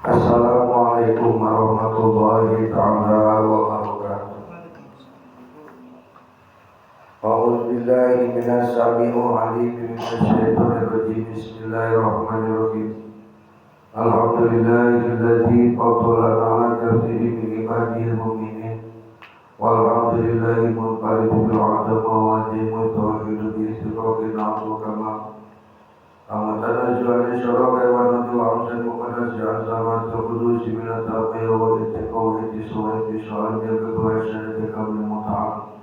Assalamualaikum warahmatullahi ta'ala wabarakatuh. A'udzu billahi minas samii'il 'aliim minasy syaithanir rajim. Bismillahirrahmanirrahim. Alhamdulillahilladzi faddala 'ala katsirin min ibadihil mu'minin. Walhamdulillahi munfarid bil 'azama wa al-mutawahhid bi istiqaqin 'abdu kama Amatan syaraka wa nadu amsan muqaddas azama taqdus min at-taqwa wa ittaqwa tiswa tiswa al-kabwa kabil muta'al.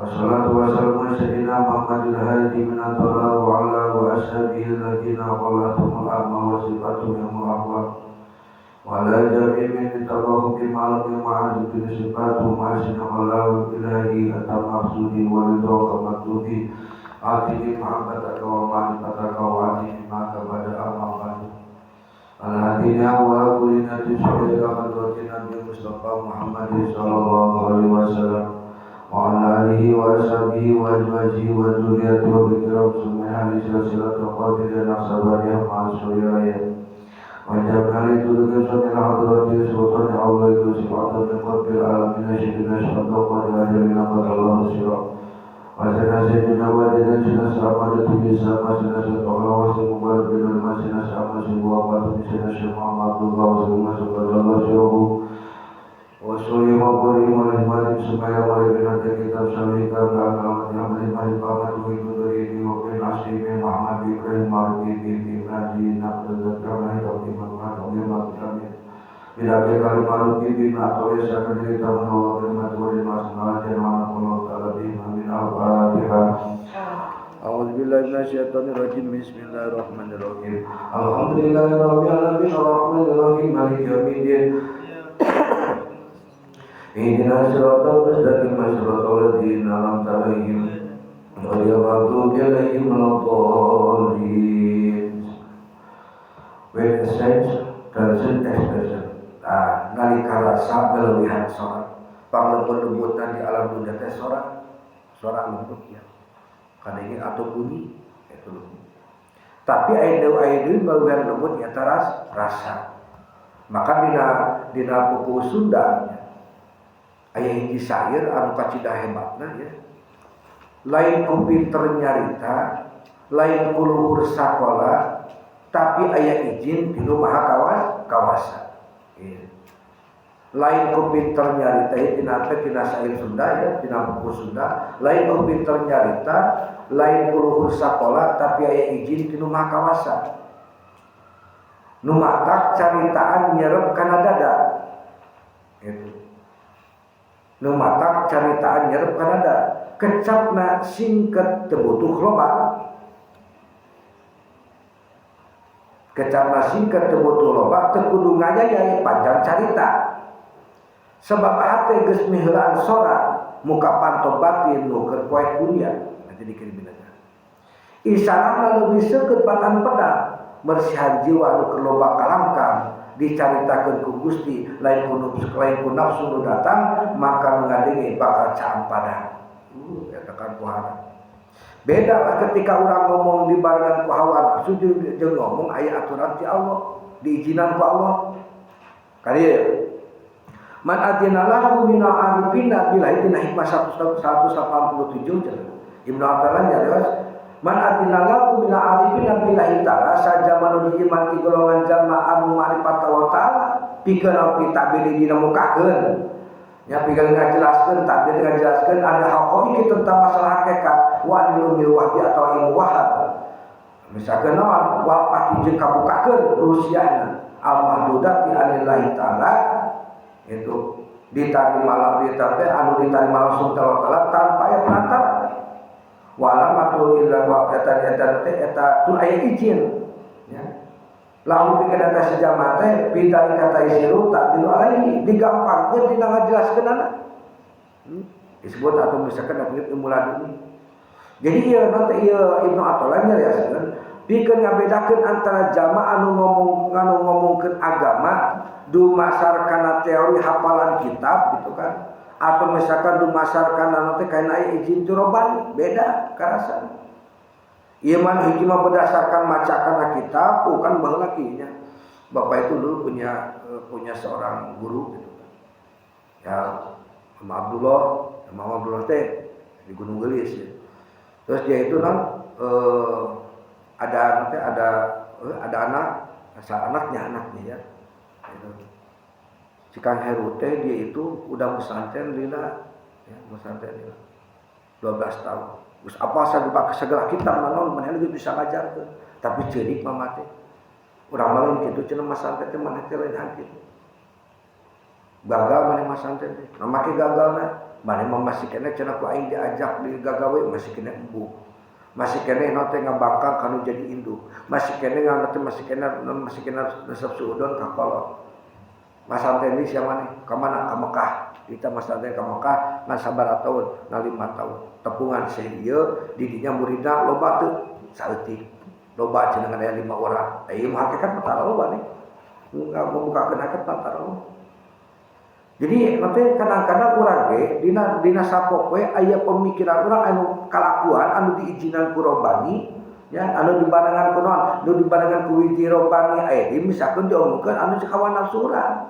Wassalatu wassalamu sayyidina Muhammadil hadi min ad-dhalal wa ala wa ashabihi alladhina qalatumul amma wa sifatuhum al-ahwa wa ala jami'i min tabahu bi ma'lum ma'az bi sifatu ma'asina qala ilahi atamaqsudi wa ridha kamatudi atini mahabbataka wa ma'rifataka wa atini ma kepada amal al-hadina wa kulina tusbila qadratin Nabi Mustafa Muhammad sallallahu alaihi wasallam wa ala alihi wa ashabihi wa azwajihi wa dzurriyyatihi wa bikram subhanahu silsilatul qadir nasabaniya ma'asuyaya wa jabali tudukun hadrati sultan Allah sifatu min qabbil alamin sayyidina syadqa ajalina qadallahu sirra wa sayyidina wa jadina salamatu bi salamatu sallallahu alaihi wa sallam wa sayyidina wa sayyidina Muhammad wa Wasuli maburi mulai supaya mulai dengan kitab syarika dan yang beri pamat widuduri wa bin asimi Muhammad Ibrahim Mardi bin Naji Nabdul Kamai Kabdi Muhammad Kabdi Muhammad Bila kali malu bin atau ya sakit tahu wa bin maturi masnal jannah Allah taala bi amin al-fatihah. A'udzu billahi minasyaitonir rajim. Bismillahirrahmanirrahim. Alhamdulillahirabbil alamin arrahmanir rahim maliki yaumiddin. Ihdinas siratal mustaqim siratal ladzina an'amta 'alaihim ghairil maghdubi 'alaihim waladdallin. With essence transcend expression. Nah, nalika rasa keleuwihan sora. Panglembut-lembutan di alam dunia teh sora. Sora lembut ya. Kadenge atau bunyi itu lembut. Tapi aya deui keleuwihan lembut nyata rasa. Maka dina buku Sunda aya hiji syair anu kacida hebatna ya. Lain ku pinter nyarita, lain ku luhur sakola, tapi aya izin ti nu maha kawasa. Ya. Lain ku pinter nyarita ieu tina teh tina syair Sunda ya, tina buku Sunda, lain ku pinter nyarita, lain ku luhur sakola, tapi aya izin ti nu maha kawasa. Nu matak caritaan nyerep kana dada. Gitu. Nu matak caritaan nyerep kana dada, kecapna singket teu butuh loba. Kecapna singket teu butuh loba, teu kudu ngayaya panjang carita. Sebab hate geus miheulaan sora, muka panto batin nu keur poek dunia. Nanti dikirimin aja. Isarana leuwih seukeut batan pedang, mersihan jiwa nu keur loba kalangkang. Dicaritakeun ku Gusti lain ku nafsu, lain ku nafsu nu datang maka ngadenge bakal caang padang. Eta kan kuhara. Beda lah ketika urang ngomong di barengan ku hawa nafsu jeung ngomong aya aturan ti Allah, diizinan ku Allah. Kali ieu. Man adina lahu min al-arifina billahi dina hikmah 187 cenah. Ibnu Abdullah nyarios man adina lahu min al-arifina billahi ta'ala sajama nu diiman ti golongan jalma anu ma'rifat Allah ta'ala pikeun naon pitabili dina mukakeun ya pikeun ngajelaskeun tabir ngajelaskeun ada haqaiqi tentang masalah hakikat wa anil wahbi atau ilmu wahab misalkan naon wa pati jeung kabukakeun rusiana al-mahdudati anillahi ta'ala itu ditarima ditarima anu ditarima langsung Allah ta'ala tanpa aya perantara wala matul illa wa eta eta teh eta tun aya izin ya lahu pikeun eta sejama teh bidalika taisiru takdiru alaihi digampangkeun dina ngajelaskeunana disebut atau misalkan atuh ilmu laduni. Jadi ieu nanti ieu Ibnu Athaillah nyarioskeun pikeun ngabedakeun antara jama anu ngomong anu ngomongkeun agama dumasar kana teori hafalan kitab gitu kan atau misalkan dumasar kana nanti kaina aya izin ti Robbani beda karasa. Ieu mah hiji mah berdasarkan maca kana kitab bukan baheula kieu nya. Bapak itu dulu punya punya seorang guru gitu kan. Ya, sama Abdullah teh di Gunung Gelis ya. Terus dia itu non ada nanti ada anak, asal anaknya anaknya ya. Gitu. Si Kang Heru teh dia itu udah pesantren lila ya, pesantren lila 12 tahun. Terus apa saja segala kitab naon maneh geus bisa ngajarkeun. Tapi ceurik mama teh. Urang mah lain kitu cenah, masantren teh maneh teh lain kitu. Gagal maneh masantren teh. Nah, make gagalna maneh mah masih keneh cenah ku aing diajak di gagawe masih keneh embung. Masih keneh naon teh ngabangkang kanu jadi induk. Masih keneh ngaon teh masih keneh resep suudon ka kolot. Masantren di sia maneh ka mana? Ka Mekah. Kita masantren ka Mekah ngan sabaraha tahun? Ngan 5 tahun. Tepungan Syekh ieu di dinya muridna loba teu? Saeutik. Loba cenah, ngan aya 5 orang. Eh, ieu mah hakikat tara loba nih. Enggak membukakeun hakikat tara loba. Jadi nanti kadang-kadang urang ge dina dina sapopoe aya pemikiran urang anu kalakuan anu diizinan ku Robbani ya, anu dibarengan ku naon, anu dibarengan ku wiji Robbani, aya di misalkeun diomongkeun anu cek hawa nafsu urang.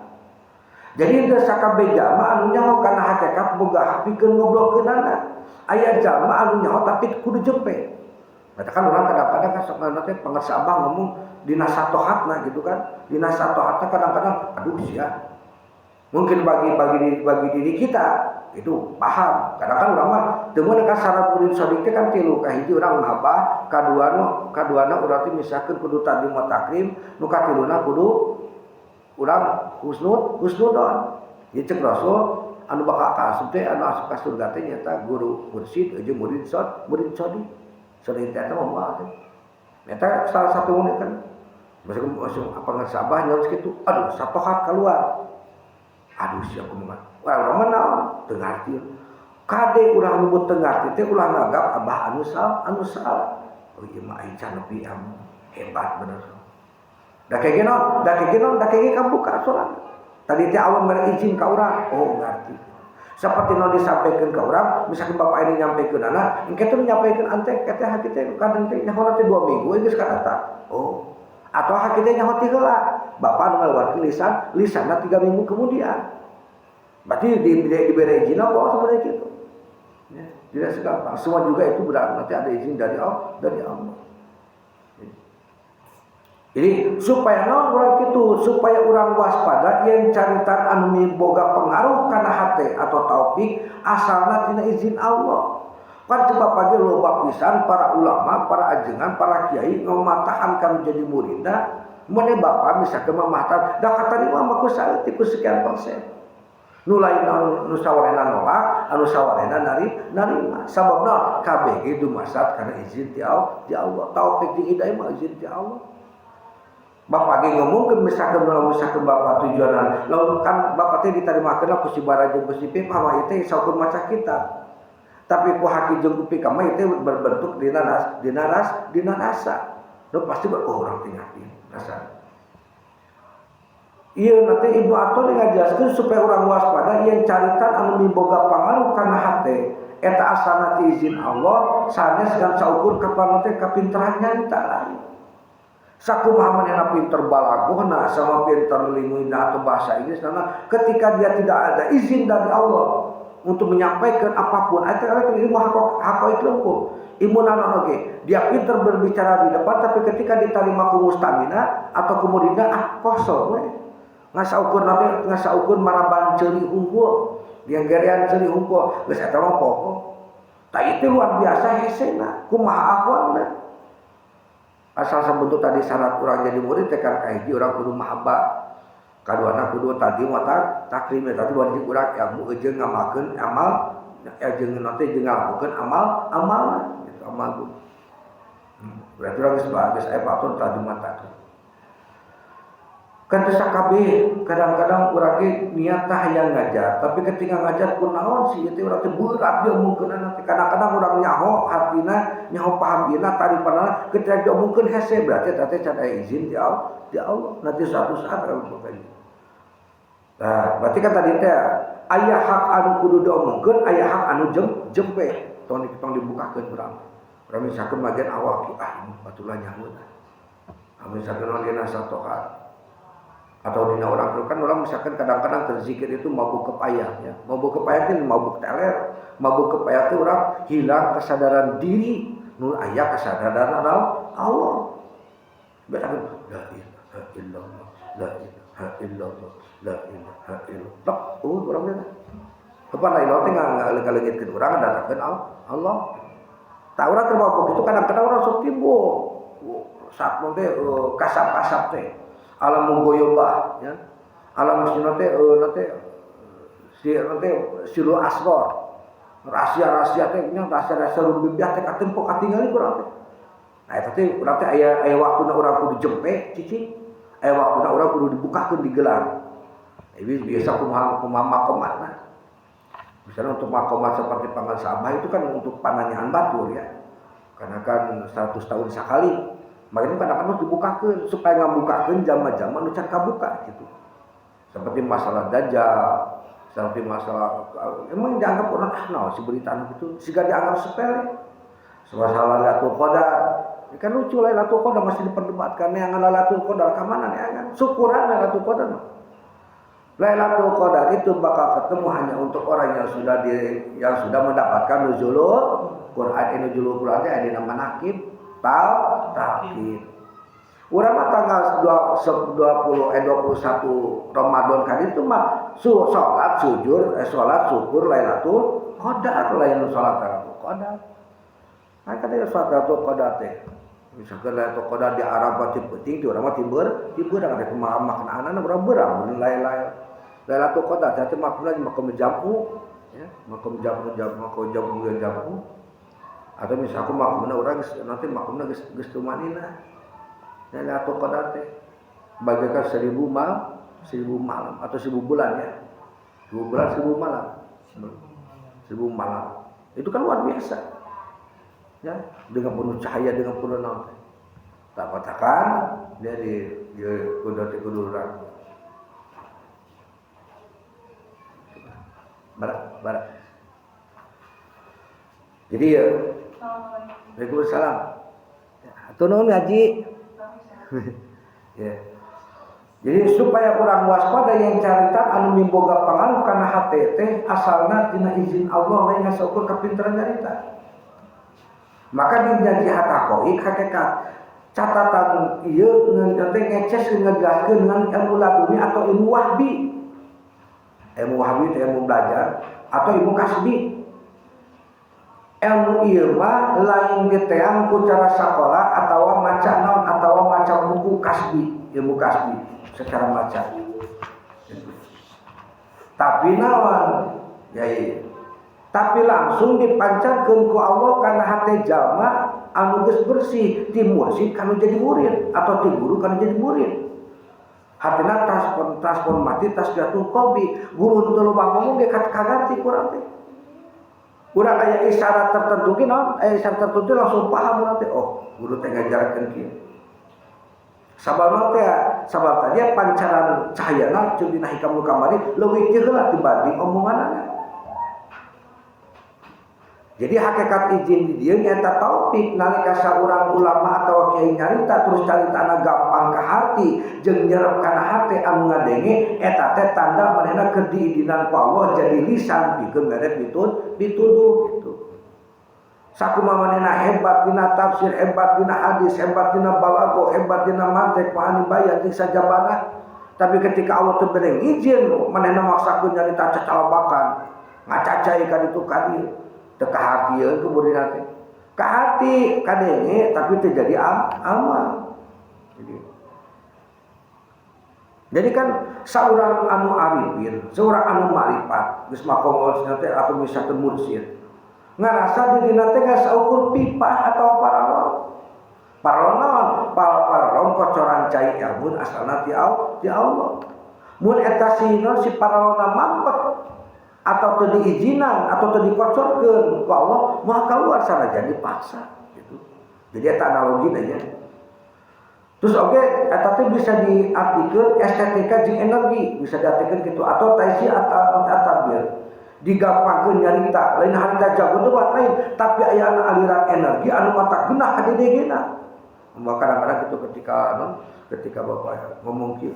Jadi teu sakabeh jalma anu nyaho kana hakikat boga pikeun ngobrolkeunana. Aya jalma anu nyaho tapi kudu jempe. Katakan orang kadang-kadang kan sok nanti pangersa abah ngomong dina satohatna gitu kan. Dina satohatna kadang-kadang aduh sia. Mungkin bagi bagi bagi diri kita itu paham. Kadang kan urang mah teu meunang ka syarat murid shodiq teh kan tilu. Kahiji urang mahabbah, kaduana kaduana urang teh misalkeun kudu ta'zim wa takrim, nu katiluna kudu urang husnudon. Ieu cek Rasul anu bakal kaasup teh, anu asup ka surga teh nyaeta guru mursyid jeung murid shodiq. Shodiq teh mah moal teh. Eta salah satu murid kan. Masuk masuk apa ngesabah nyaut kitu. Aduh, satohat keluar. Aduh, siapa kumaha? Wah, urang mah naon? Teu ngarti. Kade urang nyebut teu ngarti teh ulah nganggap abah anu salah, anu salah. Oh ieu mah aing can nepi hebat bener. Da kayak gini, da kayak gini, da kayak gini kabuka sorangan. Tadi teh Allah mere izin ka urang, oh ngarti. Seperti nu disampaikan ke orang, misalkan bapak ini nyampaikan anak, engke teh menyampaikan ante, kete hati teh kadang teh nyaho teh 2 minggu geus kadata. Oh, atau hati teh nyaho ti heula. Bapak nu ngaluarkeun lisan, lisanna 3 minggu kemudian. Berarti diberi izin apa sebenarnya gitu. Ya, tidak segampang. Semua juga itu berarti nanti ada izin dari Allah, dari Allah. Jadi supaya naon urang kitu, supaya urang waspada yang caritan anu boga pengaruh kana hate atau taufik asalna tina izin Allah. Kan coba pagi loba pisan para ulama, para ajengan, para kiai ngematahan kanu jadi muridna. Mun bapak misalkan mematahan, da katarima mah ku saeutik, ku sekian persen. Nu lain nu sawarena nolak, anu sawarena narima. Sababna kabeh ge dumasar kana izin ti Allah, ti Allah. Taufik jeung hidayah mah izin ti Allah. Bapak ge ngomongkeun misalkan lamun misalkan bapak tujuanan, lamun kan bapak teh ditarimakeun ku si bara jeung ku si pip mah ieu teh saukur maca kitab. Tapi ku haki jeung ku pika mah ieu teh berbentuk dina ras, dina ras, dina rasa. Nu pasti oh urang teh ngarti rasa. Ieu nanti Ibnu Athol ngajelaskeun supaya urang waspada yen caritan anu miboga pangaruh kana hate eta asalna ti izin Allah sanes ngan saukur kapan teh kapinteran nyarita lain. Sakumaha manehna pinter balagohna sama pinter linguina atau bahasa Inggris, karena ketika dia tidak ada izin dari Allah untuk menyampaikan apapun, eta ilmu haqaiq lengkung. Ilmu naon oge, dia pinter berbicara di depan tapi ketika diterima ku mustamina atau ku muridna ah kosong we. Ngasaukur nanti ngasaukur maraban ceuli hungkul, dia gerean ceuli hungkul, geus eta mah poho. Tah itu luar biasa hesena, kumaha ahwalna. Asal sabentuk tadi syarat urang jadi murid teh kan kahiji urang kudu mahabbah. Kaduana kudu tadi mah takrim tadi wajib urang ilmu jeung ngamalkeun amal ya jeung nanti jeung ngalakukeun amal amal gitu amal. Berarti urang geus geus aya faktor tadi mah takrim. Kan teu sakabeh kadang-kadang urang ge niat tah hayang ngajar, tapi ketika ngajar kunaon sih ieu teh urang teh berat diomongkeunana teh. Kadang-kadang urang nyaho hartina, nyaho paham dina taripanana ketika diomongkeun hese berarti eta teh can aya izin ti Allah, ti Allah. Nanti suatu saat akan bakal. Nah, berarti kan tadi teh aya hak anu kudu diomongkeun, aya hak anu jempe. Tong tong dibukakeun urang. Urang misalkan bagian awal ah ini batulah nyaho. Ah misalkan dina satokan. Orang misalkan kadang-kadang berzikir itu mabuk kepayah ya. Mabuk kepayah itu mabuk teler, mabuk kepayah itu orang hilang kesadaran diri, nur aya kesadaran Allah. Biasa la ilaha illallah, la ilaha illallah, la ilaha illallah. Urang teh. Apa la ilaha teh ngaleungitkeun urang datangkeun Allah. Tah urang keur mabuk itu kadang-kadang urang sok timbul. Saat teh kasap-kasap teh. Alam mughoyobah ya. Alam muslimna teh nanti si nanti silu asror. Rahasia-rahasia teh nya rahasia-rahasia rubiah teh katempo katingali kurang teh. Nah eta teh urang teh aya waktuna urang kudu jempe cicing, aya waktuna urang kudu dibukakeun digelar. Ini biasa kumaha kumaha makomatna. Misalnya untuk makomat seperti Pangan Sabah itu kan untuk pananyaan batur ya. Karena kan 100 tahun sekali. Makanya kadang-kadang harus dibukakeun supaya ngabukakeun jama-jama nu can kabuka gitu. Seperti masalah dajjal, seperti masalah emang dianggap orang ah si berita itu siga dianggap sepele. Masalah Lailatul Qadar, ya kan lucu Lailatul Qadar masih diperdebatkan yang Lailatul Qadar ka mana ya kan? Syukuran Lailatul Qadar. Lailatul Qadar itu bakal ketemu hanya untuk orang yang sudah mendapatkan nuzulul Quran. Nuzulul Quran teh ada nama manaqib, talqin. Urang mah tanggal 21 Ramadan kan itu mah salat sujur salat syukur Lailatul Qadar, lain salat Lailatul Qadar. Nah kan salat Lailatul Qadar teh. Misalkan Lailatul Qadar di Arab ti penting di urang mah tiber ada kumaha maknaanana urang berang lain-lain. Lailatul Qadar teh makna makom jamu ya, makom jamu makom jamu jamu. Atau misalkan makomna urang nanti makomna geus tumanina. Lailatul Qadar teh bagaikan 1000 malam atau 1000 bulan ya. 1000 bulan 1000 malam. 1000 malam. Itu kan luar biasa. Ya, dengan penuh cahaya, dengan penuh naon. Tak katakan dari kudu kuduran. Barak. Jadi ya. Waalaikumsalam. Atur nuhun ngaji. Ya. Jadi supaya kurang waspada yang carita anu mimboga pangaruh kana hate teh asalna tina izin Allah lain saukur kapinteran nyarita. Maka dina jihad haqaiq hakikat catatan ieu teh ngeces ngejelaskeun dengan ilmu laduni atau ilmu wahbi. Ilmu wahbi teh ilmu belajar atau ilmu kasbi. Ilmu ieu mah lain diteang ku cara sakola atawa maca naon atawa maca buku kasbi, ilmu kasbi secara maca. Tapi naon ya ieu. Tapi langsung dipancarkeun ku Allah kana hate jalma anu geus bersih ti mursyid kanu jadi murid atau ti guru kanu jadi murid. Hatina transformasi tasbihatul qalbi, guru teu loba ngomong ge kaganti ku urang teh. Urang aya isyarat tertentu ge naon? Aya isyarat tertentu langsung paham urang teh. Oh, guru teh ngajarkeun kieu. Sabab teh, sabab tadi pancaran cahayana ceuk dina hikam nu kamari leuwih teu heula dibanding omonganana. Jadi hakikat izin di dieu nyaeta taufik nalika saurang ulama atau kiai nyarita terus caritana gampang ka hati jeung nyerep kana hate anu ngadenge eta teh tanda manehna keur diidinan ku Allah jadi lisan pikeun mere pituduh gitu. Sakumaha manehna hebat dina tafsir, hebat dina hadis, hebat dina balaghah, hebat dina mantiq, maani bayan jeung sajabana. Tapi ketika Allah teu bere izin manehna maksakeun nyarita cacalabakan, ngacacai ka ditu ka dieu. Teu kahartieun ku muridna teh. Kahati kadenge tapi teu jadi amal. Jadi kan saurang anu arifin, saurang anu marifat, geus makom teh atau misalkan mursyid. Ngarasa dirina teh geus saukur pipa atau paralon. Paralon naon? Paralon kocoran cai ilmu asalna ti Allah. Mun eta si paralonna mampet atau teu diizinan atau teu dikocorkeun ku Allah moal keluar sanajan dipaksa gitu. Jadi eta analogi nya. Terus oge eta teh bisa diartikeun estetika jeung energi, bisa diartikeun kitu atau taisi atau tabir. Digampangkeun nyarita, lain harita jago debat lain, tapi aya aliran energi anu mata genah ka didegena. Kadang-kadang gitu ketika bapak ngomong kieu,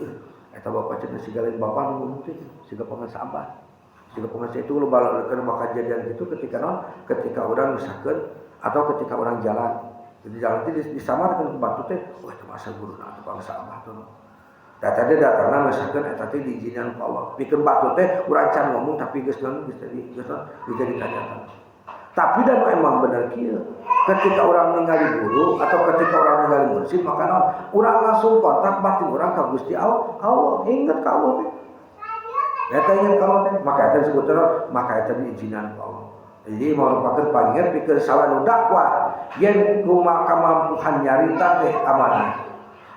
Eta bapak cenah siga lain bapak nu ngomong teh siga pangasa abah. Siga pangasa itu lo balik keur kejadian gitu ketika non ketika urang misalkan atau ketika orang jalan. Jadi jalan teh disamarkeun ku batu teh, wah itu masa guruna atuh pangasa abah tuh. Da tadi datangna misalkan eta teh diizinan ku Allah. Pikeun batu teh urang can ngomong tapi geus naon geus jadi geus jadi kanyataan. Tapi dan emang bener kieu. Ketika orang ningali guru atau ketika orang ningali mursyid maka naon urang langsung kontak batin urang ka Gusti Allah. Allah inget ka Allah teh. Eta inget ka Allah teh, maka eta disebutna maka eta diizinan ku Allah. Jadi merupakan panggil pikeun salah nu dakwah yen kumaha kamampuhan nyarita teh amanah.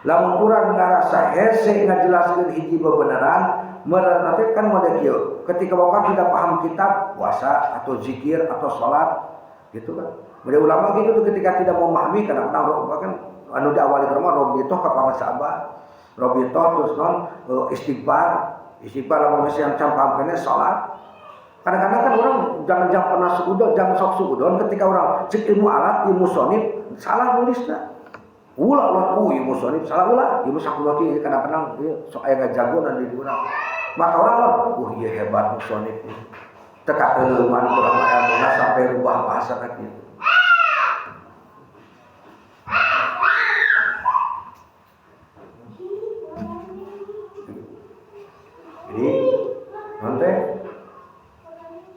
Lamun urang ngarasa hese ngajelaskeun hiji bebeneran meureun teh kan mode kieu. Ketika bapak tidak paham kitab, puasa atau zikir atau salat gitu kan. Mode ulama gitu tuh ketika tidak memahami kadang-kadang kan anu diawali mah robitoh ka pangasabah. Robitoh terus non istighfar, istighfar lamun geus yang can paham keneh salat. Kadang-kadang kan orang jangan pernah suudon, jangan sok suudon ketika orang cek ilmu alat, ilmu sonib salah nulisna. Ulah ulah ilmu sonib salah ulah, ilmu sakulah kadang-kadang sok aya ngajagoan di urang. Maka orang lah, iya hebat musonib ini. Teka keleuman kurang ilmuna sampai rubah bahasa gitu. Jadi nanti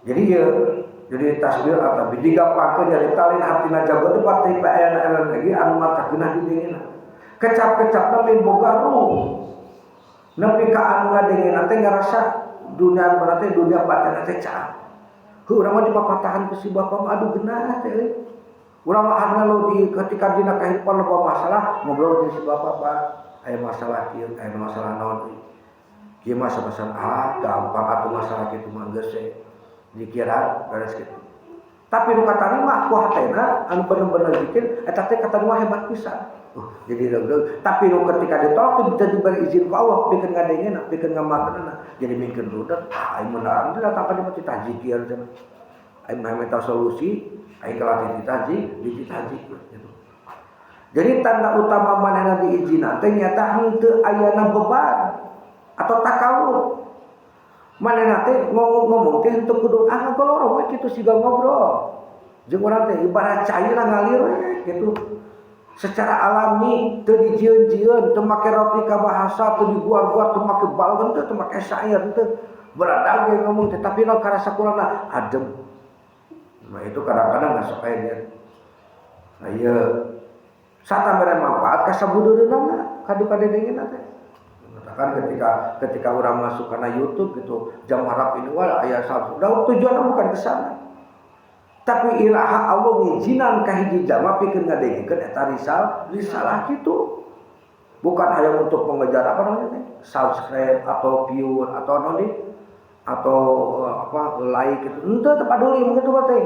jadi ya jadi tasbih atau digampangkeun jadi talin hatina jago teh pati aya lagi anu mata geunah didinginna. Kecap-kecapna min boga ruh. Nepi ka anu ngadengena teh ngarasa dunia berarti dunia batin teh caang. Heuh urang mah dipapatahan ku si bapak mah aduh geunah teh euy. Urang mah anu lo di ketika dina kahirupan loba masalah ngobrol jeung si bapak Pak, aya masalah kieu, aya masalah naon euy. Kieu mah masalah gampang atuh masalah kitu mah geus we. Zikiran beres kitu. Tapi nu katarima ku hatena anu bener-bener zikir eta teh katarima hebat pisan. Jadi reugreug tapi nu ketika ditolak teu diberi izin ku Allah pikeun ngadengena pikeun ngamakeunana jadi mingkeun rudet aing meunang teh datang ka dieu titah zikir cenah aing mah minta solusi aing kalah dititah dititah zikir gitu. Jadi tanda utama manehna diizinan teh nyata henteu ayana beban atau takaluf. Manehna teh ngomong teh henteu kudu ngolorong we kitu siga ngobrol jeung urang teh ibarat cair ngalir we kitu. Secara alami teu dijieun-jieun, teu make roti ka bahasa, teu diguar-guar, teu make balon teu, teu make syair teu. Beradag ge ngomong teh tapi naon karasa kurangna adem. Nah itu kadang-kadang nggak sok aya dia. Nah ieu satamere manfaat ka sabudureunana ka dipadedengeunna teh. Kan ketika orang masuk karena YouTube gitu, jam harap ini wah aya satu. Udah tujuannya bukan ke sana. Tapi iraha Allah ngizinan ka hiji jalma pikeun ngadengkeun eta risalah gitu. Bukan hanya untuk mengejar apa namanya teh, subscribe atau view atau naon atau apa like gitu. Henteu teu paduli mungkin tuh teh.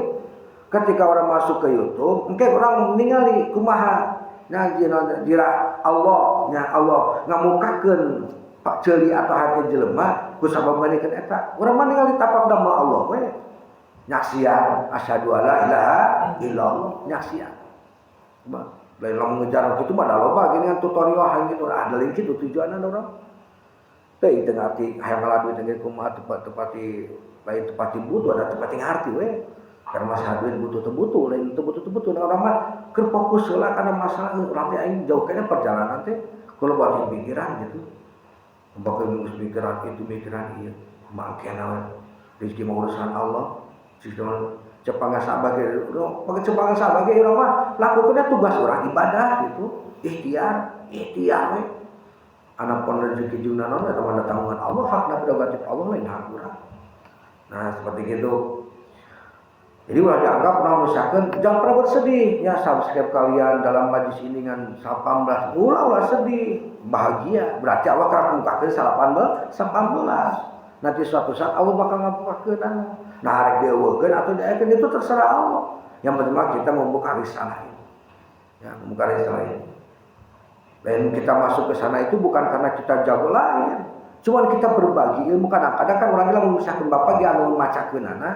Ketika orang masuk ke YouTube, engke orang ningali kumaha nya jira Allah nya Allah ngamukakeun pak ceuli atau hati jelema ku sabab ngadengkeun eta. Urang mah ningali tapak damel Allah we. Nyaksian asyhadu alla ilaha illallah nyaksian. Lain lamun ngejar kitu mah da loba gini kan tutorial hayang kitu ada lain kitu tujuanna urang. Teu teu ngarti hayang ngala duit teh kumaha tepati lain tepati butuh ada tepati ngarti we. Karena masalah duit butuh teu butuh lain teu butuh teu butuh urang mah keur fokus heula kana masalah urang teh aing jauh kana perjalanan teh kulo batin pikiran gitu. Bakal geus pikiran itu pikiran ieu mangkena we. Rezeki mah urusan Allah. Cepang sabar ge, cepang sabar ge urang mah lakukeunna tugas urang ibadah gitu, ikhtiar, ikhtiar we. Anapun rezeki jeung naon eta mah tanggungan Allah, hakna prerogatif Allah lain hak urang. Nah, seperti gitu. Jadi ulah dianggap urang misalkan jangan pernah bersedih, ya subscribe kalian dalam majlis ini ngan 18, ulah ulah sedih, bahagia. Berarti Allah kerap ngungkapkeun 18. Nanti suatu saat Allah bakal ngabukakeun. Nah, rek dieuweuhkeun atau diayakeun itu terserah Allah. Yang penting mah kita membuka risalah ini. Ya, membuka risalah ini. Dan kita masuk ke sana itu bukan karena kita jago lain. Cuman kita berbagi ilmu. Kadang-kadang kan orang bilang misalkan bapak dia anu macakeunana,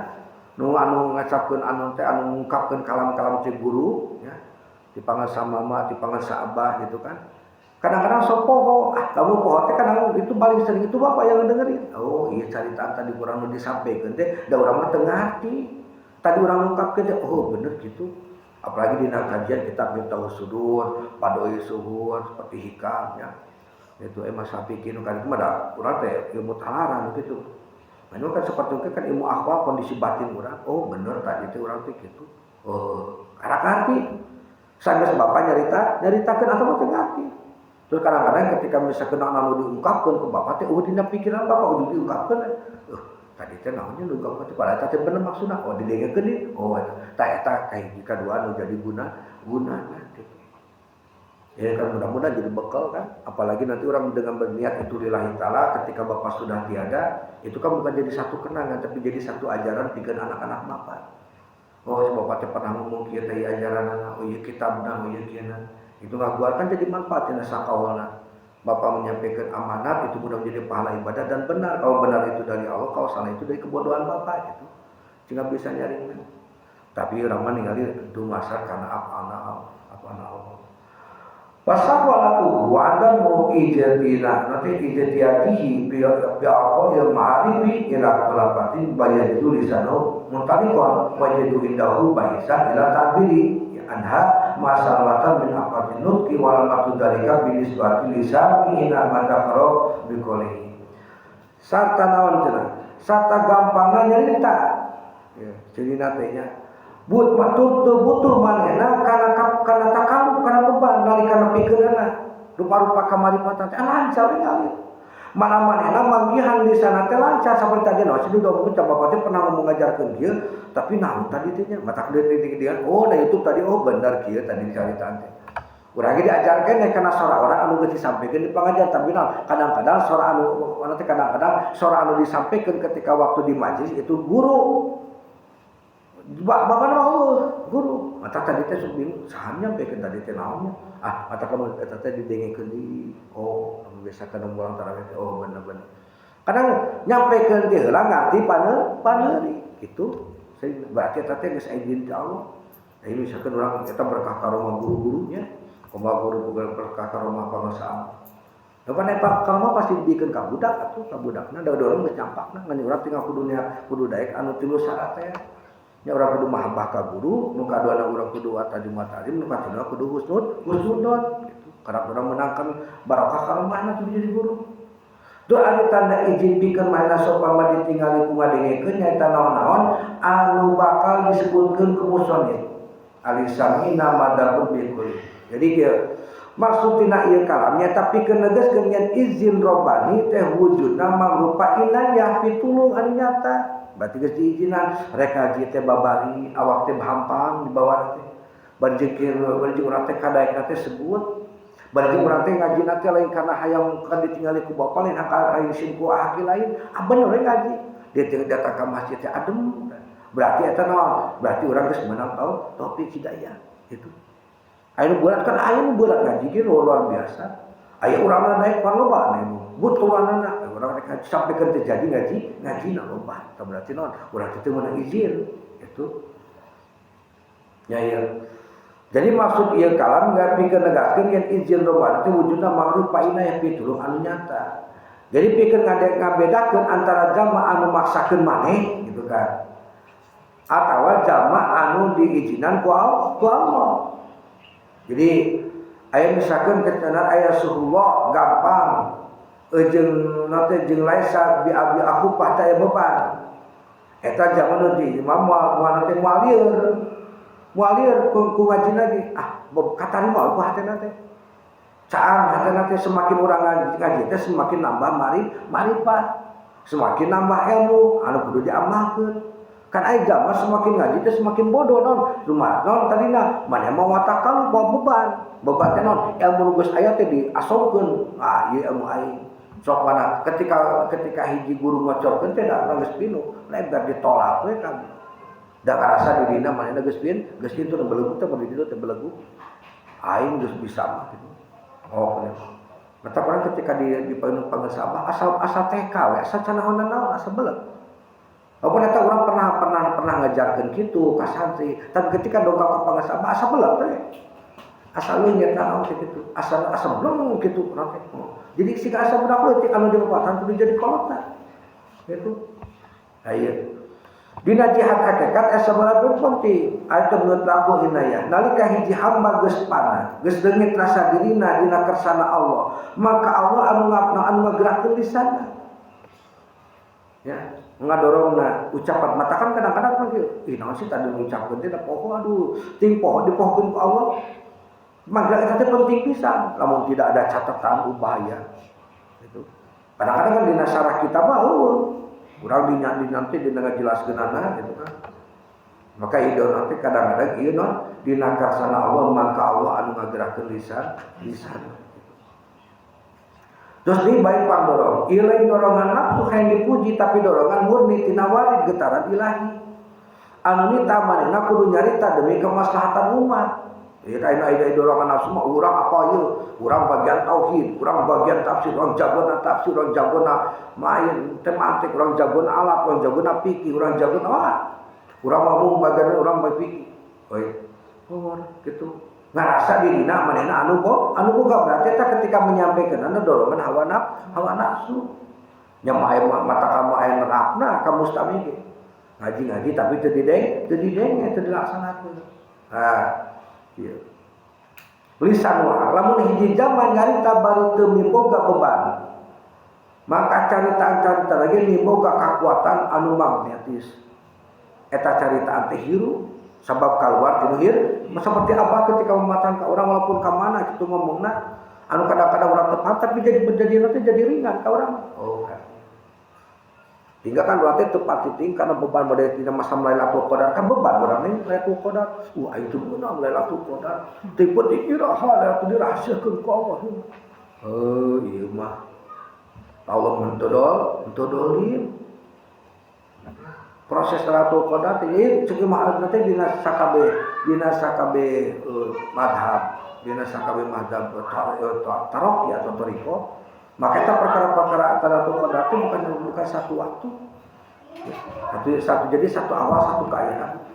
nu anu ngacapkeun anu teh anu ngungkapkeun kalam-kalam teh guru ya. Dipanggil sama mama, dipanggil sa abah gitu kan. Kadang-kadang sok poho, ah kamu poho teh kadang itu paling sering itu bapak yang ngedengerin. Oh iya, carita tadi kurang nu disampaikan teh, da urang mah teu ngarti. Tadi urang ngungkapkeun teh, oh bener gitu. Apalagi di kajian kitab Miftahus Sudur, Fadhoil Syuhud, seperti Hikam ya. Itu emang sapikin kan itu mah da urang teh ilmu talaran gitu. Nah, ini kan seperti itu kan ilmu ahwal, kondisi batin urang. Oh bener tadi teh urang teh gitu. Oh, karak ngarti. Sanggeus bapak nyarita, nyaritakeun atau mah teu ngarti. Terus kadang-kadang ketika misalkan anu diungkapkeun ke bapak teh, oh dina pikiran bapak udah diungkapkeun. Tadi teh naonnya diungkapkeun teh, padahal teh bener maksudna. Oh didengekeun deui. Oh eta tah eta kahiji kadua nu jadi guna gunana gitu. Ya kan mudah-mudahan jadi bekal kan. Apalagi nanti orang dengan berniat itu lillahi ta'ala, ketika bapak sudah tiada, itu kan bukan jadi satu kenangan tapi jadi satu ajaran pikeun anak-anak bapak. Oh si bapak teh pernah ngomong kieu teh ajaran anak, oh iya kitabna, oh iya kieu. Itu ngaguar kan jadi manfaat dina sakaolna. Bapak menyampaikan amanat itu mudah menjadi pahala ibadah dan benar. Kalau benar itu dari Allah, kalau salah itu dari kebodohan bapak gitu. Sehingga bisa nyari. Tapi urang mah ningali dumasar karena apa apa Allah. Wasawalatu wa adamu ijtina nanti ijtihadihi bi aqwa ma'arifi ila khulafatin bayadu lisanu muntalikon wajadu indahu bahisan ila ta'biri anha masalwatan min afatin nutqi wal matu dalika binisbati lisani ila madakaro biqolihi. Sarta naon cenah? Sarta gampangna nyarita. Ya, jadi natenya but matur teu butuh manehna kana kana takaluf kana beban nalika pikeunana rupa-rupa kamaripatan teh lancar we ngalir. Mana manehna manggihan di sana teh lancar sampai tadi no sini udah mungkin bapak teh pernah ngomong ngajarkeun kieu tapi naon tadi teh nya matak deui dia oh na YouTube tadi oh bener kieu tadi dicaritaan teh. Urang ge diajarkeun teh kana sora orang anu geus disampaikan di pengajian tapi naon kadang-kadang sora anu nanti kadang-kadang sora anu disampaikan ketika waktu di majelis itu guru. Bapak mah guru. Mata tadi teh sok bingung, saha nyampaikan tadi teh naonnya? Ah, mata kamu eta teh didengekeun deui. Oh, anu biasa kana mulang tarawih teh oh bener-bener. Kadang nyampaikan teh heula ngarti paneuri gitu. Berarti eta teh geus izin ti Allah. Nah, ini misalkan urang eta berkah karomah guru-gurunya, kumaha guru berkah karomah pangasaan. Bapak naik karomah pasti dibikeun ka budak atuh, ka budakna da urang geus nyampakna ngan urang tinggal kudu nya kudu daek anu tilu syarat teh. Nya urang kudu mahabbah ka guru, nu kaduana urang kudu tajum ta'zim, nu katiluna kudu husnudon gitu. Karena urang menangkan barokah karomahna tuh jadi guru. Tuh ada tanda izin pikeun manehna sopama ditingali ku ngadengekeun nyaeta naon-naon anu bakal disebutkeun ku musonif. Alisamina madakun bikul. Jadi kieu maksud tina ieu kalam nyaeta pikeun negaskeun yen izin robbani teh wujudna mangrupa inayah pitulung anu nyata. Berarti geus diizinan rek ngaji teh babari awak teh hampang dibawa teh. Bari jeung urang teh kadaekna teh sebut. Bari jeung urang teh ngajina teh lain karena hayang kan ditingali ku bapa lain hayang sin ku ahli lain. Ah bener we ngaji. Dia teh datang ka masjid teh adem. Berarti eta naon? Berarti urang geus meunang taufik hidayah gitu. Aya nu berat kan aya nu berat ngaji ge luar biasa. Aya urang naik pan loba nih. Butuhanana urang rek ngaji sampai keur teu jadi ngaji, ngajina loba. Tah berarti naon? Urang teh meunang izin gitu. Ya ya. Jadi maksud ieu kalam nggak pikeun negaskeun yen izin robbani teh wujudna mangrupa inayah pitulung anu nyata. Jadi pikeun ngabedakeun antara jalma anu maksakeun maneh gitu kan. Atawa jalma anu diizinan ku Allah. Jadi aya misalkan ketenan aya suhullah gampang jeung nate jeung laisa bi abi aku pah teh beban. Eta zaman nu di imam moal nate moal lieur. Moal lieur ku ngaji lagi. Ah, katarima ku hatena teh. Caang hatena teh semakin urang ngaji teh semakin nambah maripat. Semakin nambah ilmu anu kudu diamalkeun. Kan aya jalma semakin ngaji teh semakin bodoh non. Rumah non tadina maneh mah watakal bawa beban. Beban teh non ilmu nu geus aya teh diasongkeun. Ah, ieu ilmu aing. Sok mana ketika hiji guru ngocorkeun teh da urang geus pinuh, lebar ditolak we kabeh. Da ngarasa dirina manehna geus pin, geus kitu nu belegu teh mun di ditu teh belegu. Aing geus bisa mah gitu. Oh, bener. Mata orang ketika di pangesabah asal TK we, asal canahonan naon, asal beleg. Walaupun eta urang pernah ngajarkeun kitu ka santri, tapi ketika dongkap ka pangesabah asa beleg teh. Asal leungit naon kitu, asal asa bleng kitu urang teh. Jadi siga asa budak leutik anu dipapatahan kudu jadi kolotna. Gitu. Aya. Dina jihad hakikat asa berat penting. Aya teh beungeut lampu inayah. Nalika hiji hamba geus pana, geus leungit rasa dirina dina kersana Allah, maka Allah anu ngapna anu ngagerakeun lisanna. Ya, ngadorongna ucapan mata kan kadang-kadang mah kieu. Ih naon sih tadi ngucapkeun teh da poho aduh, ting poho dipohokeun ku Allah. Maka eta teh penting pisan, lamun tidak ada catatan bahaya. Gitu. Kadang-kadang kan dina syarah kita mah eueuh. Urang dina nanti dina ngajelaskeunana gitu kan. Maka ide nanti kadang-kadang ieu non dina karsana Allah maka Allah anu ngagerakeun lisan lisan. Terus di baik pangdorong, ieu lain dorongan nafsu hayang dipuji tapi dorongan murni tina warid getaran ilahi. Anu nita manehna kudu nyarita demi kemaslahatan umat. Ya kaina ide dorongan nafsu mah urang apa ieu? Urang bagian tauhid, urang bagian tafsir, urang jagona tafsir, urang jagona main tematik, urang jagona alat, urang jagona fikih, urang jagona wah. Urang mah mung bagian urang bae fikih. Oi. Oh, gitu. Ngarasa dirina manehna anu bo, anu boga berarti eta ketika menyampaikan anu dorongan hawa nafsu. Nya mah aya mata kamu aya nerapna ka mustami ge. Ngaji-ngaji tapi teu dideng, teu didenge, teu dilaksanakeun. Ah, ieu. Lisan wa lamun hiji zaman nyarita bari teu miboga beban. Maka caritaan-carita lagi miboga kakuatan anu magnetis. Eta caritaan teh hirup sabab keluar tinu hir seperti abah ketika mematang ke orang walaupun ka mana kitu ngomongna anu kadang-kadang orang tepat tapi jadi menjadi nanti jadi ringan ka orang. Oh kan. Hingga kan berarti tepat titik karena beban model tidak masa Lailatul Qadar kan beban orang ini Lailatul Qadar. Wah itu benar Lailatul Qadar. Tipe iraha Lailatul dirahasiakeun ku Allah. Oh iya mah. Allah mentodol, mentodolim. Proses Lailatul Qadar teh cek mah nanti dina sakabe madhab, dina sakabe madhab taroki atau toriko. Maka itu perkara-perkara Lailatul Qadar itu bukan satu waktu. Satu, satu jadi satu awal satu keakhiran.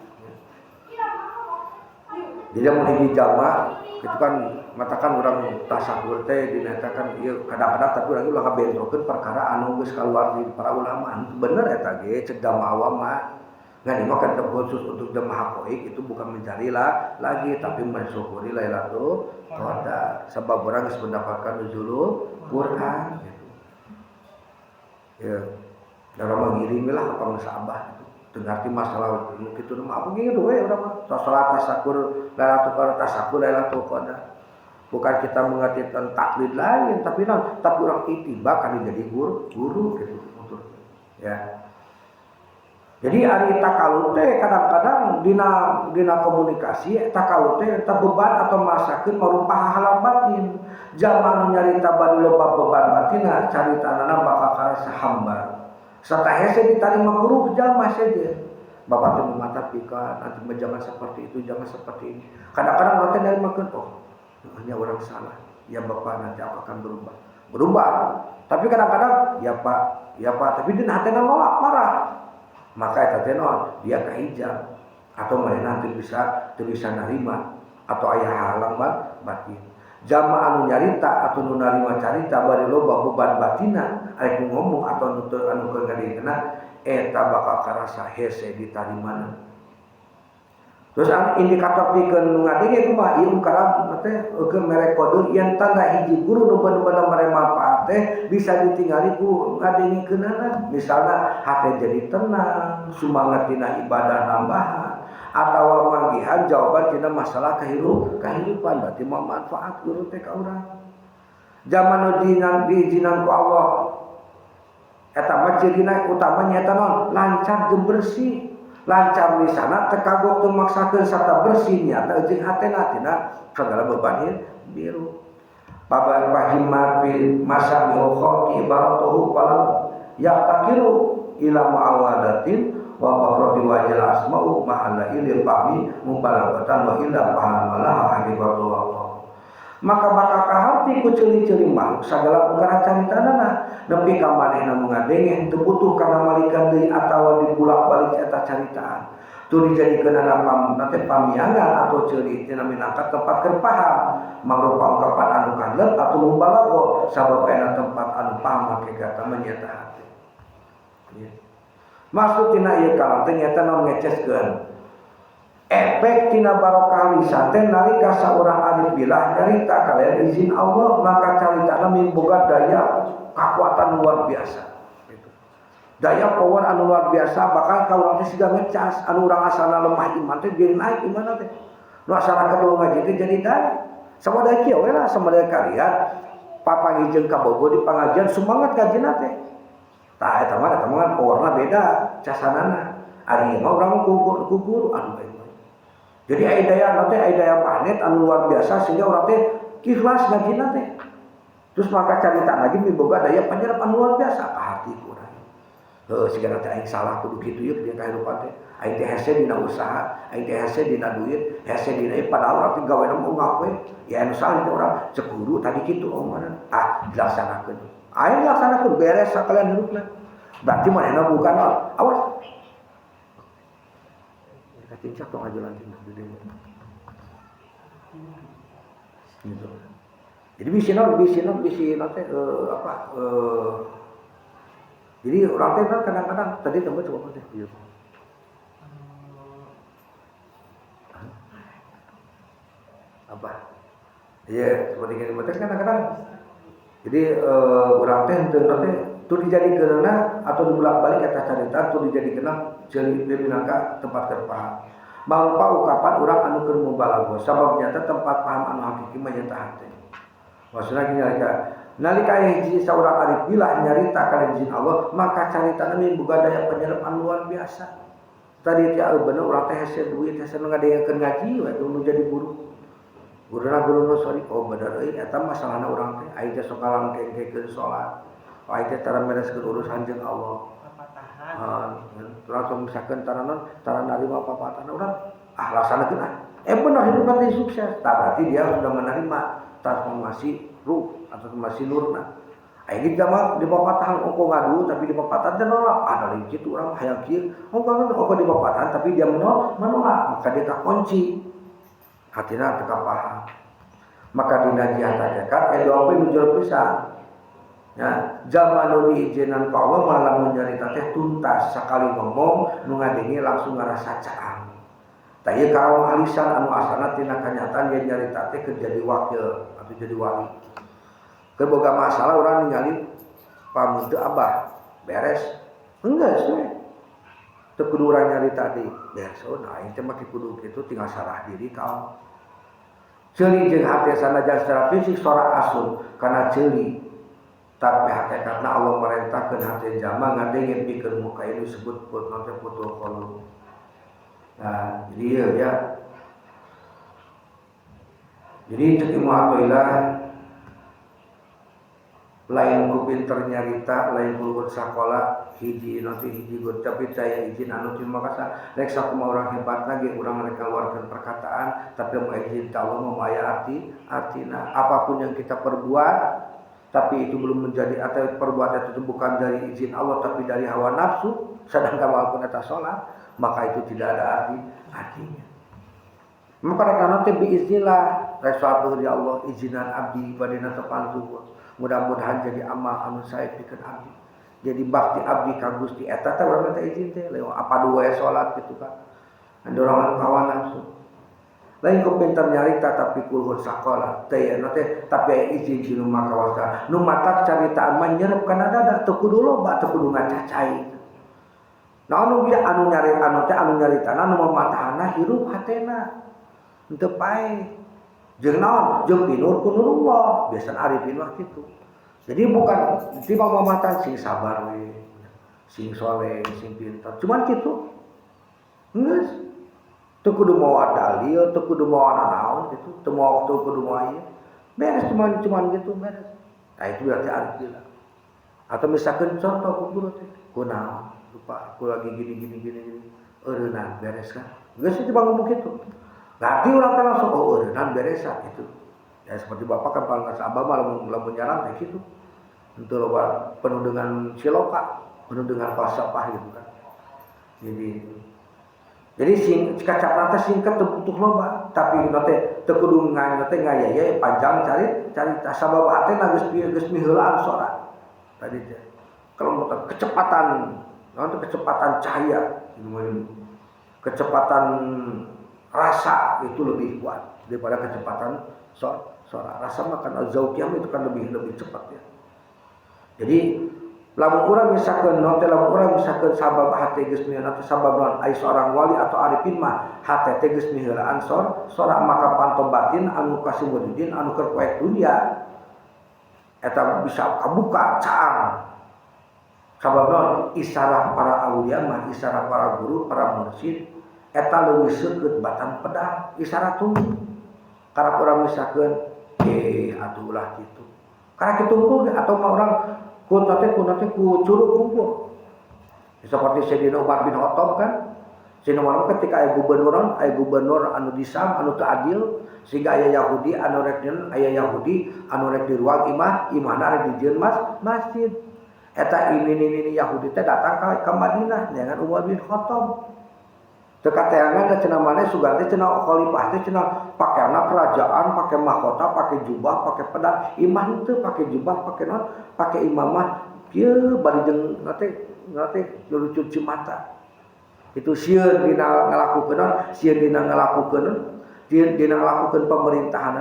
Jadi mun hiji jalma itu kan matakan orang tasakur teh dinyatakan ieu kadang-kadang tapi urang ulah ngabentrokeun perkara anu geus kaluar di para ulama. Bener eta ge cek jamaah awam mah. Ngan ieu mah kan khusus untuk jamaah haqoiq itu bukan mencari lah lagi tapi mensyukuri Lailatul Qadar sebab orang geus mendapatkan nuzulul Quran gitu. Ya, dalam mengiring lah ke pangsa abah gitu. Teu ngarti masalah kitu mah apa gitu we urang mah. Salat tasakur Lailatul Qadar tasakur Lailatul Qadar. Bukan kita mengerti tentang taklid lain tapi non, tapi orang itiba kan jadi guru, guru gitu untuk ya. Jadi ari takaluf teh kadang-kadang dina komunikasi takaluf teh eta beban atau masakeun marupa halang batin. Jalma nu nyarita bari loba beban batinna caritanana bakal karasa hambar. Sarta hese ditarima guru jalma sejen. Bapak teh mata pika nanti mah jangan seperti itu, jangan seperti ini. Kadang-kadang urang teh narimakeun oh hanya orang salah. Ya Bapak nanti aku akan berubah. Berubah. Tapi kadang-kadang ya Pak, tapi dina hatena nolak marah. Maka eta teh naon? Dia kahijab atau manehna nanti bisa teu bisa narima atau aya halang batin. Jalma anu nyarita atau nu narima carita bari loba beban batina arek ngomong atau nu teu anu keur ngadengkeunna eta bakal karasa hese ditarimana. Terus indikator pikeun nu ngadenge kumaha ieu ungkaran teh keur mere kode yen tanda hiji guru nu bener-bener mere manfaat teh bisa ditingali ku ngadengikeunana. Misalna hate jadi tenang, sumangat tina ibadah nambahan atawa manggihan jawaban tina masalah kehidupan berarti mah manfaat guru teh ka urang. Zaman nu diizinan ku Allah eta mah cirina utama nya eta naon? Lancar jeung bersih. Lancar lisana teu kagok teu maksakeun sarta bersih nyata jeung hatena tina segala beban biru. Pahimat fi masa khalqi ibaratuhu falam yaqtakiru ila muawadatin wa baqrati wajil asma'u ma'ala ilil fahmi mubalaghatan wa illa fahamalah hakikatu Allah. Maka bakal kaharti ku ceuli-ceuli makhluk sagala perkara caritanana nepi ka manehna nu ngadenge teu butuh kana malikan deui atawa dibulak-balik eta caritaan. Tu dijadikeun nanti pamiangan atau ceuli tina minangka tempat keur paham mangrupa ungkapan anu kanlet atau mubalaghah sabab aya tempat anu paham hakikatna mah nyaeta hate. Ya. Maksud tina ieu kalam teh nyaeta naon ngeceskeun efek tina barokah lisan teh nalika saurang arif billah nyarita kalian izin Allah maka caritana mimboga daya kekuatan luar biasa. Gitu. Daya power anu luar biasa bakal ka urang teh siga ngecas anu urang asalna lemah iman teh jadi naik iman teh. Nu asalna kedua ngaji teh jadi naik. Sama da kieu we lah sama da kalian papanggih jeung kabogoh di pangajian semangat ngajina teh. Tah eta mah kan powerna beda casanana. Ari mah urang ku guru aduh aing. Jadi aya daya teh aya daya magnet anu luar biasa sehingga urang teh ikhlas ngajina teh. Terus maka carita lagi miboga daya penyerap anu luar biasa ka hati urang. Heuh sigana teh aing salah kudu kitu ieu di kahirupan teh. Aing teh hese dina usaha, aing teh hese dina duit, hese dina ieu padahal urang teh gawena mah ungah we. Ya anu salah teh urang cek guru tadi kitu omongan. Ah dilaksanakeun. Aing dilaksanakeun beres sakalian hirupna. Berarti manehna bukan awas. Kacincak tong aja lanjut gitu. Jadi bisi teh apa jadi orang teh kan kadang-kadang tadi teman coba teh gitu. Apa? Iya, seperti gini teh kadang-kadang. Jadi orang teh henteu teh tu dijadikeunna atau dibulak-balik eta carita tu dijadikeunna ceuli minangka tempat keur paham. Mangrupa ungkapan urang anu keur mubalaghah sabab nyata tempat paham anu hakiki mah nyata hate. Maksudna gini nalika aya hiji saurang arif billah nyarita kana izin Allah maka caritana miboga daya penyerap anu luar biasa. Tadi teh bener urang teh hese duit hese nu ngadengekeun ngaji we nu jadi guru. Guruna guru sorry oh bener euy eta masalahna urang teh aing teh sok kalangkengkeun salat. Aing teh tara mereskeun urusan jeung Allah. Papatahan. Terus misalkan tara non tara narima papatahan urang ah laksanakeun ah. Bener hidup nanti sukses. Tah berarti dia sudah menerima transformasi ruh atau transformasi nurna. Aing mah di papatahan ongko ngadu tapi di papatahan teh nolak. Ah dari kitu urang hayang kieu. Ongko ongko di papatahan tapi dia menolak, maka dia kakunci. Hatina teu kapaham. Maka dina jihad hakikat doa we nu jero pisan. Ya, zaman nu diizinan ku Allah malah lamun nyarita teh tuntas sakali ngomong nu ngadenge langsung ngarasa caang. Tah ieu karomah lisan anu asalna tina kanyataan yen nyarita teh keur jadi wakil atau jadi wali. Keur boga masalah urang ningali pamunte abah beres. Enggeus we. Teu kudu urang nyarita deui. Beres oh nah aing teh make kudu kitu tinggal sarah diri ka Allah. Ceuli jeung hate sanajan secara fisik sora asup kana ceuli. Tapi hakikatna Allah merintahkeun hate jalma ngadenge pikeun muka ini disebut put nanti putul qulub. Nah, jadi ya. Jadi cek Ibnu Athaillah lain ku pinter nyarita, lain ku sakola hiji nanti hiji guru tapi saya izin anu cuma kasa rek sakumaha urang hebat lagi urang rek keluarkan perkataan tapi mau izin ta Allah mau aya arti artina apapun yang kita perbuat tapi itu belum menjadi atau perbuatan itu bukan dari izin Allah tapi dari hawa nafsu sedangkan walaupun eta salat maka itu tidak ada artinya. Maka rek nanti biiznillah rek salat ya Allah izinan abdi badina tepan zuhur. Mudah-mudahan jadi amal anu sae pikeun abdi. Jadi bakti abdi ka Gusti eta teh urang minta izin teh lewat apa dua salat gitu kan. Dorongan hawa nafsu. Lain ku pinter nyarita tapi kulhun sakola teh ya teh tapi aya izin di rumah kawasa. Nu matak caritaan mah nyerep kana dada teu kudu loba teu kudu ngacacai. Nah anu bieu anu nyari anu teh anu nyaritana anu mamatahana hirup hatena. Henteu pae. Jeung naon? Jeung pinur ku nurullah, biasana arifin mah kitu. Jadi bukan tiba mamatan sing sabar we, sing soleh, sing pintar. Cuman kitu. Geus. Teu kudu mawa dalil, teu kudu mawa nanaon gitu, teu mawa teu kudu mawa ieu. Beres cuman gitu beres. Nah itu berarti arif billah. Atau misalkan contoh ku guru teh, kunaon? Lupa aku lagi gini gini gini gini. Eureunnan beres kan? Geus cuma ngomong kitu. Berarti orang teh langsung oh eureunnan beresan gitu. Ya seperti bapak kan paling nggak sabar malah lamun nyaran kayak gitu. Untuk loba penuh dengan siloka, penuh dengan falsafah gitu kan. Jadi Jadi sing kacapna teh singkat, teu butuh loba, tapi teh teu kudu teh ngayaya panjang cari carita, sabab hatena geus geus miheulaan sora tadi teh. Kalau kecepatan naon, kecepatan cahaya, kecepatan rasa itu lebih kuat daripada kecepatan suara. Rasa mah kan zauqiyah itu kan lebih lebih cepat ya. Jadi lamun urang misalkan non teh, lamun urang misalkan sabab hate geus miheulaan, sabab non ai seorang wali atau arifin mah hate teh geus miheulaan sora, maka panto batin anu kasih muridin anu keur poek dunia eta bisa kabuka caang. Sabab non isarah para aulia mah, isarah para guru, para mursyid eta leuwih seukeut batan pedang. Isyarat tuh karena urang misalkan atuh ulah kitu, karena kitu atau mah urang ku nanti ku nanti ku curug kumpul. Seperti Sayyidina Umar bin Khattab kan. Sayyidina Umar ketika aya gubernur anu di Syam anu teu adil, sehingga aya Yahudi anu rek, aya Yahudi anu rek di ruang imah, imahna rek dijieun masjid. Eta ini Yahudi teh datang ke Madinah dengan Umar bin Khattab. Teu kateangan da cenah maneh, sugan teh cenah khalifah teh cenah pakaianna kerajaan, pakai mahkota, pakai jubah, pakai pedang. Imah teu pakai jubah, pakai non, pakai imamah kieu bari jeung nate nate lucu mata. Itu sieun dina ngalakukeun non, sieun dina ngalakukeun, sieun dina ngalakukeun pemerintahanna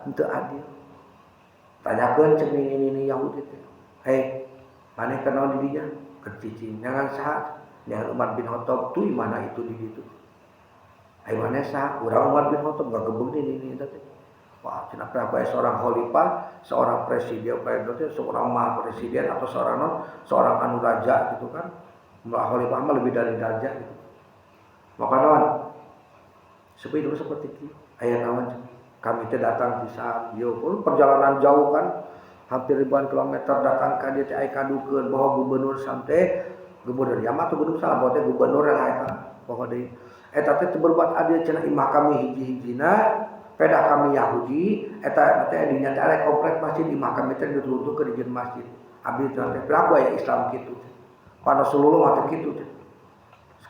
henteu adil. Tanyakeun cek ini Yahudi teh. Hei, maneh kenal di dinya? Keur cicing jangan saha? Jangan Umar bin Khattab tuh, mana itu di situ. Ayo mana sah? Urang Umar bin Khattab gak gebeng ini teh. Wah, kenapa apa seorang khalifah, seorang presiden, seorang maha presiden atau seorang non, seorang anu raja gitu kan. Khalifah mah lebih dari raja gitu. Maka naon? Seperti itu, seperti itu. Aya naon? Kami teh datang di Syam, yo perjalanan jauh kan, hampir ribuan kilometer datang ka dieu teh aya kadukeun bahwa gubernur Syam teh, gubernur Yaman atau gubernur salah, bahwa gubernur lah eta pokok deui eta teh berbuat adil cenah. Imah kami hiji-hijina, pedah kami Yahudi eta teh dinya teh aya komplek masjid, imah kami teh dituntut ke dijieun masjid. Abdi teh pelaku aya Islam kitu teh. Pada Rasulullah mah teh kitu teh.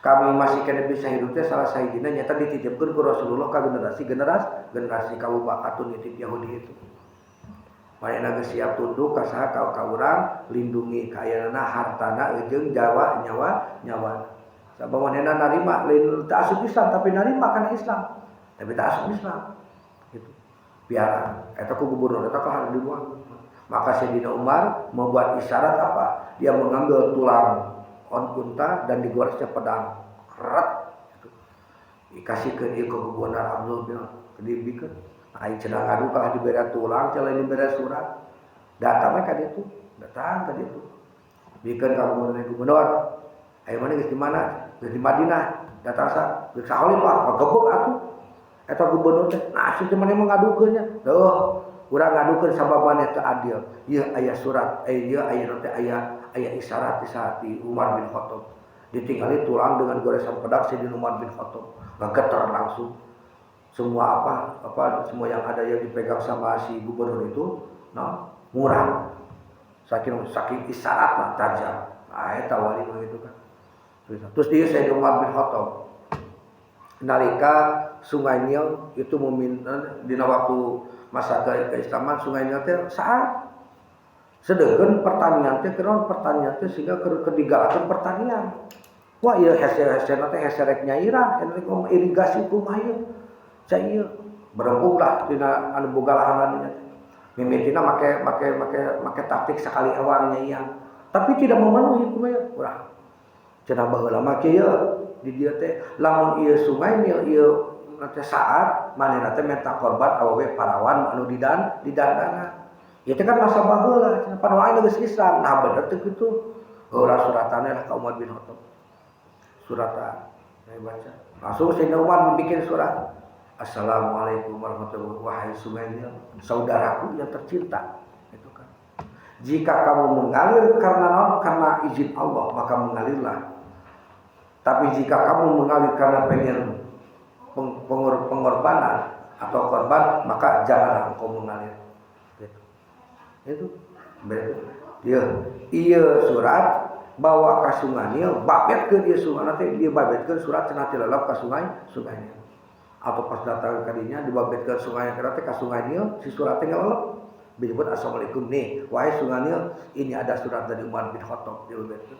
Kami masih kena bisa hidup teh salah sahijina nyata dititipkeun ku Rasulullah ka generasi generasi generasi ka Abu Bakar nitip Yahudi itu. Manehna geus siap tunduk ka saha? Ka urang, lindungi kaayana, hartana jeung jawa nyawa nyawa. Sabab manehna narima, lain teu asup Islam tapi narima kana Islam. Tapi tak asup Islam. Gitu. Biara eta ku gubernur eta kalah dibuang. Maka Sayyidina Umar membuat isyarat apa? Dia mengambil tulang on unta dan digoresnya pedang. Keret gitu. Dikasihkeun ieu ke gubernur Abdul bin dibikeun. Aing cenah ngadu kalah dibere tulang, cenah dibere surat. Datang ka ditu, datang ka ditu. Bikeun ka gubernur, gubernur. Ayo mana geus di mana? Geus di Madinah. Datang sa, geus khalifah, ngagebeg atuh. Eta gubernur teh, nah si teh maneh mah ngadukeun nya. Duh, urang ngadukeun sabab maneh teu adil. Ieu aya surat, eh ieu aya teh aya aya isyarat di saat di Umar bin Khattab. Ditinggali tulang dengan goresan pedang Sayyidina Umar bin Khattab. Ngageter langsung. Semua apa apa semua yang ada yang dipegang sama si gubernur itu, nah, murah. Saking saking isyarat lah tajam. Nah, eta wali mah gitu kan. Terus dia Sayyidina Umar bin Khattab nalika Sungai Nil itu meminta, dina waktu masa keislaman Sungai Nil teh saat sedangkan pertanian teh kenaon, pertanian teh sehingga keur digalakkeun pertanian. Wah, ieu hese-hese teh hese rek nyairan, rek irigasi kumaha ieu cai ieu berembuk lah dina anu boga lahan teh. Mimitina make make make make taktik sakali ewang nyaian, tapi tidak memenuhi. Kumaha urang cenah baheula mah kieu di dieu teh, lamun ieu Sungai Nil ieu teh saat manehna teh minta korban awewe parawan anu didan didandanan. Ieu teh kan masa baheula cenah, pan wae geus Islam. Nah, bener teh kitu? Urang suratannya lah ka Umar bin Khattab. Suratan saya baca langsung. Sayyidina Umar membuat surat, "Assalamualaikum warahmatullahi wabarakatuh, wahai Sungai Nil, saudaraku yang tercinta," itu kan. "Jika kamu mengalir karena non, karena izin Allah, maka mengalirlah. Tapi jika kamu mengalir karena pengen pengorbanan atau korban, maka janganlah engkau mengalir." Gitu. Itu. Dia, iya surat. Bawa ka Sungai Nil, babetkeun ieu sungai teh, dia babetkeun surat cenah tilelep ka sungai Sungai Nil. Atau pas datang ka dinya dibabetkeun sungai teh ka Sungai Nil, si surat teh ngelelep. Disebut, "Assalamualaikum nih, wahai Sungai Nil, ini ada surat dari Umar bin Khattab," dibabetkeun.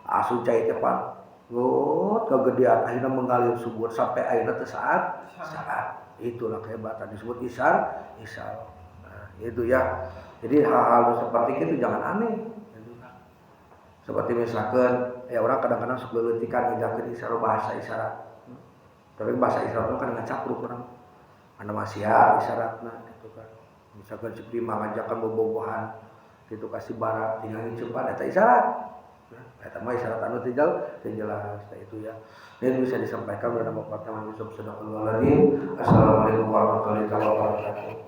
Asup cai teh pan. Oh, kegedean akhirnya mengalir subur sampai akhirnya teh saat saat itulah kehebatan disebut isar isar. Nah, itu ya. Jadi hal-hal seperti itu jangan aneh. Seperti misalkan ya orang kadang-kadang suka leuletikan ngejakeun isyarat, bahasa isyarat. Tapi bahasa isyarat itu kan ngacapruk orang. Anda maksiat isyaratna gitu kan. Misalkan seperti ngajakan bobogohan gitu kasih bara tinggal ngicepan eta isyarat. Nah, eta mah isyarat anu teu jelas, nah, itu ya. Ini bisa disampaikan pada Bapak Taman Yusuf. Sadaqallahu. Assalamualaikum warahmatullahi wabarakatuh.